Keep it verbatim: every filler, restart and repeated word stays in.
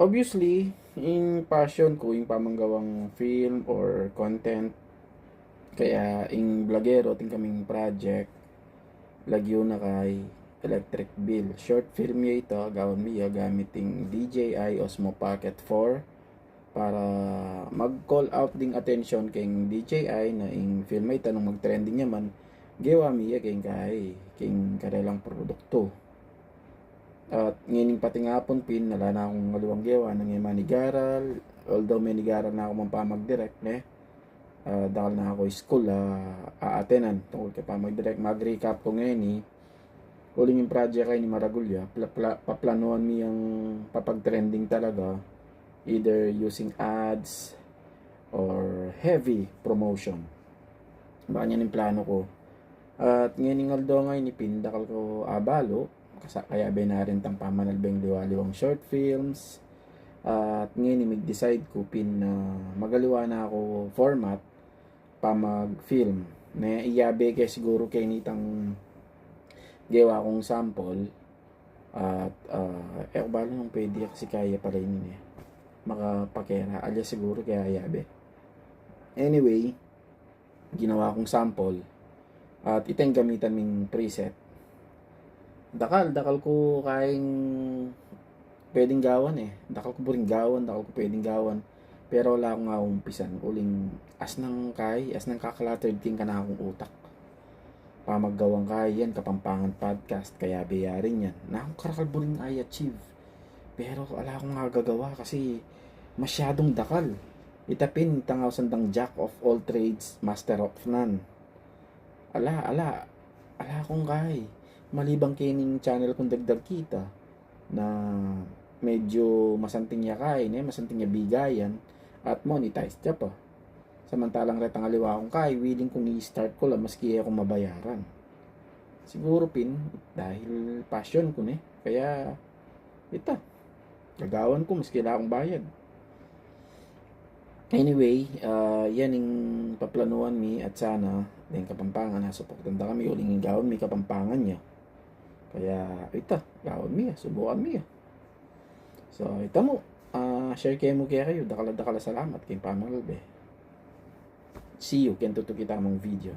Obviously, ing passion ku ing pamanggawang film or content. Kaya ing vlogero, atin kaming project, lagyu na kay Electric Bill. Short film ya ita, gawan mi ya gamit ing D J I Osmo Pocket four para mag-call out ding attention king D J I na ing film a ita nung mag-trending ya man, gewa mi ya king kai, king karelang produktu. At ngening patingapun pin, ala na kung aliwang gewa nung e manigaral, although manigaral na ku man pamag-direct, ne? Ah, dakal na ku school a aatenan tungkul keng pamag-direct. Mag-recap ku ngeni, uling ing project a ini maragul ya, pla-, pla-, paplanuan mi yang papag-trending talaga, either using ads or heavy promotion. Baka yan ing plano ku. At ngening aldo ngeni pin, dakal ku abalu, kasa-, kayabe na rin tang pamanalbeng liwa-liwang short films. At ngeni mig-decide ku pin na magaliwa na ku format pamag-film. Ne, iyabe ke siguru kenitang gewa kung sample. At, ah, e ku balu nung pwede kasi kaya pala ini, ne. Makapakera, alias siguru kaya iyabe. Anyway, ginawa kung sample. At ita ing gamitan ming preset. Dakal, dakal ku kayang pwedeng gawan, e. Dakal ku buring gawan, dakal ku pwedeng gawan. Pero ala kung aumpisan, uling asnang kai, asnang ka-cluttered king kanakung utak. Pamaggawang kai yan, Kapampangan Podcast, kayabe ya rin yan. Nakung karakal buring i-achieve. Pero ala kung agagawa kasi masyadung dakal. Ita pin, itang ausan dang jack of all trades, master of none. Ala, ala, ala kung kai. Maliban kening channel kung dagdag kita na medyo masanting ya kai, ne, masanting ya bigayan at monetize ya pa. Samantalang retang aliwa kung kai, willing kung i-start ku la maski e ku mabayaran. Siguru pin, dahil passion ku, ne. Kaya, ita, gagawan ku maski ala kung bayad. Anyway, ah, yan ing paplanuan mi at sana deng Kapampangan, asuportan da kami uling gawan mi Kapampangan ya. Kaya, ita, gawan mi ya, subukan mi ya. So, ita mu, ah, share ke mu kekayu, dakal a dakal a salamat keng pamanalbe. See you keng tutuki tamung video.